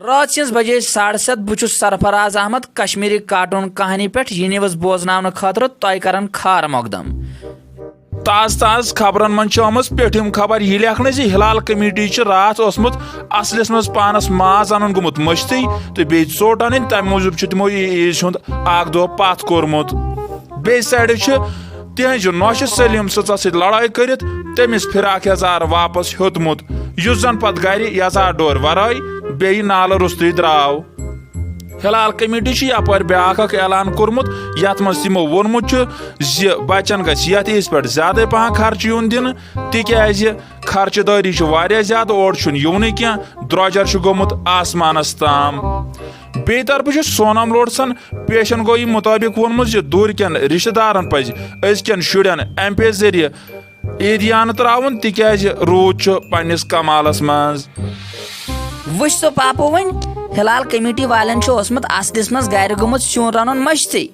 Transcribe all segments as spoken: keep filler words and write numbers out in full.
رٲژ سٕنٛز بجے ساڑٕ ستھ۔ بہٕ چھُس سرفراز احمد، کشمیری کارٹون کہانی پٮ۪ٹھ یہِ نِوٕز بوزناونہٕ خٲطرٕ تۄہہِ کران کھار مقدم۔ تازٕ تازٕ خبرن منٛز چھِ آمٕژ پیٚٹھِم خبر یہِ لیکھنہٕ زِ ہلال کمیٹی چھِ راتھ اوسمُت اصلِس منٛز پانس ماز انُن گوٚمُت مٔشتٕے تہٕ بیٚیہِ ژوٚٹ انٕنۍ، تمہِ موٗجوٗب چھُ تِمو یہِ عیٖد ہُنٛد اکھ دۄہ پتھ کوٚرمُت۔ بیٚیہِ سایڈٕ چھِ تِہنٛزِ نۄشہِ سلیٖم سٕژس سۭتۍ لڑٲے کٔرِتھ تٔمِس فراق یزار واپس ہیوٚتمُت، یُس زن پتہٕ گرِ یزار ڈورِ ورٲے بیٚیہِ نالہٕ روٚستُے درٛاو۔ ہلال کمیٹی چھُ یپٲرۍ بیاکھ اکھ اعلان کوٚرمُت، یتھ منٛز تِمو ووٚنمُت چھُ زِ بچن گژھِ یتھ عیٖز پٮ۪ٹھ زیادے پہن خرچہٕ یُن دِنہٕ، تِکیازِ خرچہٕ دٲری چھِ واریاہ زیادٕ، اورٕ چھُنہٕ یِونٕے کینٛہہ، درٛۄجر چھُ گوٚمُت آسمانس تام۔ بیٚیہِ طرفہٕ چھُ سونم لوڈسن پیشن گویی مُطٲبِق ووٚنمُت زِ دوٗرِکٮ۪ن رشتہٕ دارن پزِ أزکٮ۪ن شُرٮ۪ن ایم پے ذٔریعہٕ عیٖدیانہٕ ترٛاوُن، تِکیازِ روٗد چھُ پننِس کمالس منٛز۔ وٕچھ سا پاپو، وۄنۍ ہلال کمیٹی والٮ۪ن چھُ اوسمُت اصلِس منٛز گرِ گوٚمُت سیُن رنُن مٔشتٕے،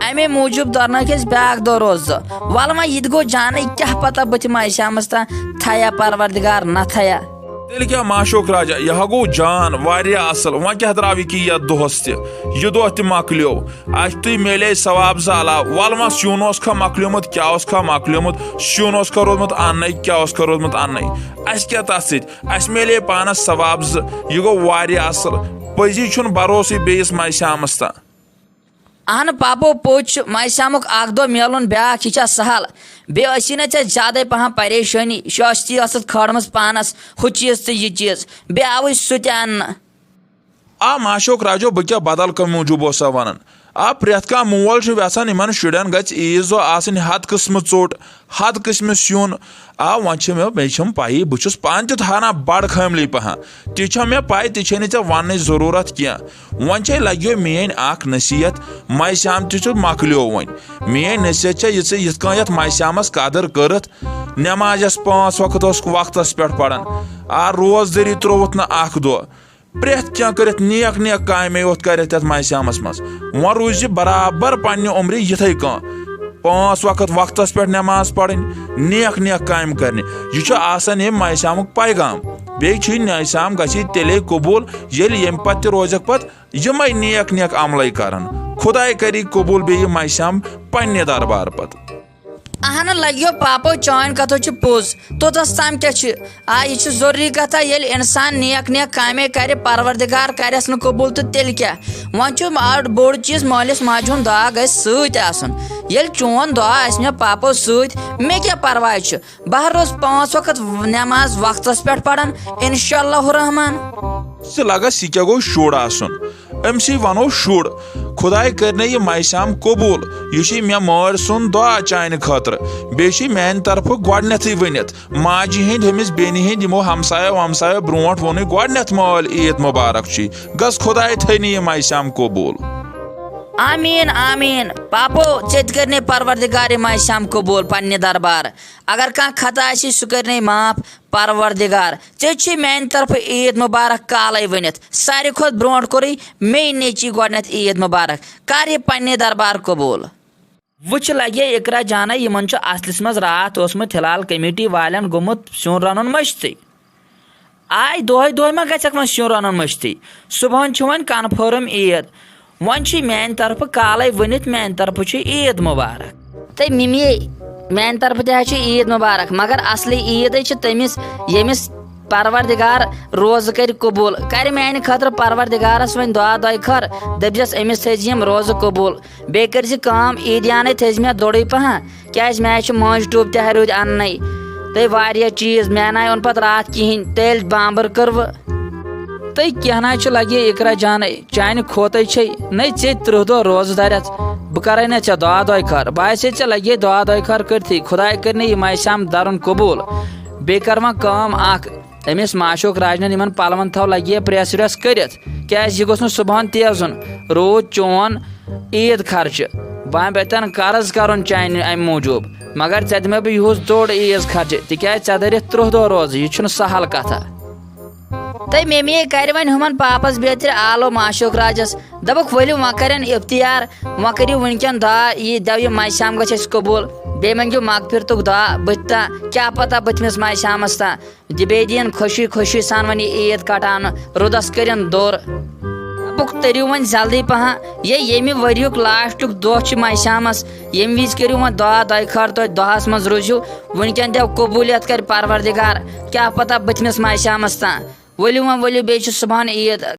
امے موٗجوٗب درنٲوکھ أسۍ بیاکھ دۄہ روزٕ۔ ولہٕ وۄنۍ یہِ تہِ گوٚو جانے، کیاہ پتہ بہٕ تہِ مہ آسہِ ہمس تام تھیا پروردگار نہ تھیا۔ تیٚلہِ کیٛاہ معشوق راجا، یہِ ہا گوٚو جان، واریاہ اصل۔ وۄنۍ کیٛاہ درٛاو یہِ کہِ یتھ دۄہس تہِ؟ یہِ دۄہ تہِ مۄکلیو۔ اسہِ تُہۍ میلے ثواب زٕ علاوٕ۔ ولہٕ وۄنۍ سیُن اوس کھا مۄکلیومُت، کیٛاہ اوس کھا مۄکلیومُت؟ سیُن اوس کھا روٗدمُت اننَے، کیٛاہ اوس کھا روٗدمُت اننَے؟ اسہِ کیٛاہ تتھ سۭتۍ؟ اسہِ میلے پانس ثواب زٕ۔ یہِ گوٚو واریاہ اصل۔ پٔزی چھُنہٕ بھروسٕے بیٚیِس ماہِ سیامس تام۔ اہن پاپو، پوٚز چھُ، ماہِ سیامُک اکھ دۄہ میلُن بیاکھ، یہِ چھا سہل؟ بیٚیہِ ٲسی نہ ژےٚ زیادَے پہم پریشٲنی، شٲستی ٲسٕتھ کھٲرمٕژ پانس، ہُہ چیٖز تہٕ یہِ چیٖز، بیٚیہِ آوٕے سُہ تہِ اننہٕ۔ آ معشوق راجو، بہٕ کیٛاہ بدل کانٛہہ موٗجوٗب اوسا ونان؟ آ، پرٛٮ۪تھ کانٛہہ مول چھُ یژھان یِمن شُرٮ۪ن گژھِ عیٖذ دۄہ آسٕنۍ ہتھ قٕسمہٕ ژوٚٹ، ہتھ قٕسمہٕ سیُن۔ آ، وۄنۍ چھِ مےٚ، مےٚ چھَم پَیی، بہٕ چھُس پانہٕ تہِ تھاوناوان بڑٕ family پہم۔ تہِ چھےٚ مےٚ پَے، تہِ چھے نہٕ ژےٚ وننٕچ ضروٗرت کینٛہہ۔ وۄنۍ چھے لگیو میٲنۍ اکھ نصیحت، ماہِ سیام تہِ چھُ مۄکلیو وۄنۍ۔ میٲنۍ نصیحت چھےٚ یِژٕے، یِتھ کٔنۍ یتھ ماہِ سیامس قدر کٔرٕتھ، نمازس پانٛژھ وقت اوس وقتس پٮ۪ٹھ پران، آ، روزدٲری ترٛووُتھ نہٕ اکھ دۄہ۔ پرٛٮ۪تھ کینٛہہ کٔرِتھ نیک نیک کامے یوت کٔرِتھ یتھ ماہِ سیامس منٛز۔ وۄنۍ روٗزِ برابر پننہِ عمرِ یِتھے کٔنۍ۔ پانٛژھ وقت وقتس پٮ۪ٹھ نماز پرٕنۍ، نیک نیک کامہِ کرنہِ۔ یہِ چھُ آسان ییٚمہِ ماہِ سیامُک پیغام۔ بیٚیہِ چھُ یہِ ماہِ سیام گژھِ تیٚلے قبوٗل، ییٚلہِ ییٚمہِ پتہٕ تہِ روزکھ پتہٕ یِمے نیک نیک عملے کرن۔ خداے کری قبوٗل بیٚیہِ یہِ ماہِ سیام پننہِ دربار پتہٕ۔ اہن لگیو پاپو، چٲنۍ کتھ چھِ پوٚز۔ توٚتس تام کیٛاہ چھِ؟ آ، یہِ چھِ ضروٗری کتھا، ییٚلہِ انسان نیک نیک کامے کرِ، پروردگار کرٮ۪س نہٕ قبوٗل تہٕ تیٚلہِ کیٛاہ؟ وۄنۍ چھُ بڑ-، بوٚڑ چیٖز مٲلِس ماجہِ ہُنٛد دعا گژھِ سۭتۍ آسُن۔ ییٚلہِ چون دعا آسہِ مےٚ پاپو سۭتۍ، مےٚ کیٛاہ پرواے چھُ؟ بہٕ روز پانٛژھ وقت نماز وقتس پٮ۪ٹھ پران، انشاء اللہ الرحمن۔ ژٕ لگس، یہِ کیٛاہ گوٚو شُر آسُن؟ أمۍ سٕے ونو شُر۔ خداے کٔرۍ نہٕ یہِ مایہِ سیام قبوٗل۔ یہِ چھُے مےٚ مٲلۍ سُنٛد دعا چانہِ خٲطرٕ۔ بیٚیہِ چھُے میانہِ طرفہٕ گۄڈٕنیتھٕے ؤنِتھ۔ ماجہِ ہِنٛدۍ، ہُمِس بیٚنہِ ہِنٛدۍ، یِمو ہمسایو ومسایو برونٛٹھ ووٚنُے گۄڈٕنیتھ مٲلۍ عیٖد مبارک چھُے۔ گژھ خداے تھٲینہِ یہِ مایہِ سیام قبوٗل۔ آمیٖن، آمیٖن۔ پاپو، ژےٚ تہِ کٔرنَے پروردگار یہِ مایہِ سیام قبوٗل پننہِ دربار۔ اگر کانٛہہ خطا آسی، سُہ کٔرنَے معاف۔ پروردگار، ژےٚ چھُے میانہِ طرفہٕ عیٖد مبارک کالے ؤنِتھ۔ ساروی کھۄتہٕ برونٛٹھ کوٚرُے مے نیٚچی گۄڈٕنیتھ عیٖد مبارک۔ کر یہِ پننہِ دربار قبوٗل۔ وٕچھ لگے اقرا جانے، یِمن چھُ اصلِس منٛز راتھ اوسمُت ہلال کمیٹی والٮ۪ن گوٚمُت سیُن رنُن مٔشتٕے۔ آے دۄہے دۄہے ما گژھکھ وۄنۍ سیُن رنُن مٔشتٕے؟ صبحن چھُ وۄنۍ کنفٲرٕم عیٖد۔ وۄنۍ چھُے میانہِ طرفہٕ کالے ؤنِتھ، میانہِ طرفہٕ چھُے عیٖد مبارک۔ تہٕ مِمی، میانہِ طرفہٕ تہِ حظ چھُ عیٖد مبارک، مگر اصلی عیٖدے چھِ تٔمِس، ییٚمِس پروردگار روزٕ کرِ قبوٗل، کرِ میانہِ خٲطرٕ پروردگارس وۄنۍ دعا دۄیہِ خٲر، دٔپزٮ۪س أمِس تھٲیزِ یِم روزٕ قبوٗل۔ بیٚیہِ کٔرزِ کٲم، عیٖدیانٕے تھٲیزِ مےٚ دوٚرُے پہن، کیازِ مےٚ چھِ مٲنٛزِ ٹوٗپۍ تہِ ہرُد اننَے۔ تہٕ واریاہ چیٖز، مےٚ نَے اوٚن پتہٕ راتھ کِہیٖنۍ، تیٚلہِ بامبر کٔروٕ۔ تہٕ کینٛہہ نَے چھُ لگے اقرا جانے، چانہِ کھوتَے چھے نَے ژےٚ ترٕٛہ دۄہ روزٕ دَرٮ۪تھ۔ بہٕ کرے نہ ژےٚ دعا دۄیہِ خٲر، باسے ژےٚ لگے دعا دۄیہِ خٲر کٔرتھٕے، خداے کٔرنَے یہِ مایہِ سیام درُن قبوٗل۔ بیٚیہِ کر وۄنۍ کٲم اکھ، أمِس معشوق راجنن یِمن پلون تھاو لگہِ پریس وریس کٔرِتھ، کیازِ یہِ گوٚژھ نہٕ صبحن تیزُن۔ روٗد چون عیٖد خرچہٕ، بہٕ ہٮ۪مہٕ تن قرض کرُن چانہِ امہِ موٗجوٗب، مگر ژےٚ دِمے بہٕ یِہُس دوٚر عیٖد خرچہٕ، تِکیازِ ژےٚ دٔرِتھ ترٕٛہ دۄہ روزٕ، یہِ چھُنہٕ سہل کتھا۔ تہٕ ممی کرِ وۄنۍ ہُمن پاپس بیترِ آلو معشوق راجس۔ دوٚپُکھ، "ؤلِو وۄنۍ کرن افطیار، وۄنۍ کٔرِو وٕنکٮ۪ن دعا، یہِ دٮ۪و یہِ ماہِ صیام گژھِ اَسہِ قبوٗل، بیٚیہِ مٔنگِو مغفرتُک دعا بٕتھِ تام، کیٛاہ پتہ بٕتھمِس ماہِ صیامس تام۔" تہٕ بیٚیہِ دِیِن خوشی خوشی سان وۄنۍ یہِ عیٖد کٹاونہٕ، رُدس کٔرِن دوٚر۔ دوٚپُکھ، "تٔرِو وۄنۍ جلدی پہن، یے ییٚمہِ ؤریُک لاسٹُک دۄہ چھُ ماہِ صیامس، ییٚمہِ وِزِ کٔرِو وۄنۍ دعا دۄیہِ خٲر تُہۍ دۄہس منٛز روٗزِو، وٕنکٮ۪ن دٮ۪و قبوٗلیت کرِ پروردگار، کیٛاہ پتہ بٕتھمِس ماہِ صیامس تام۔" ؤلِو وۄنۍ، ؤلِو، بیٚیہِ چھِ صُبحن عیٖد،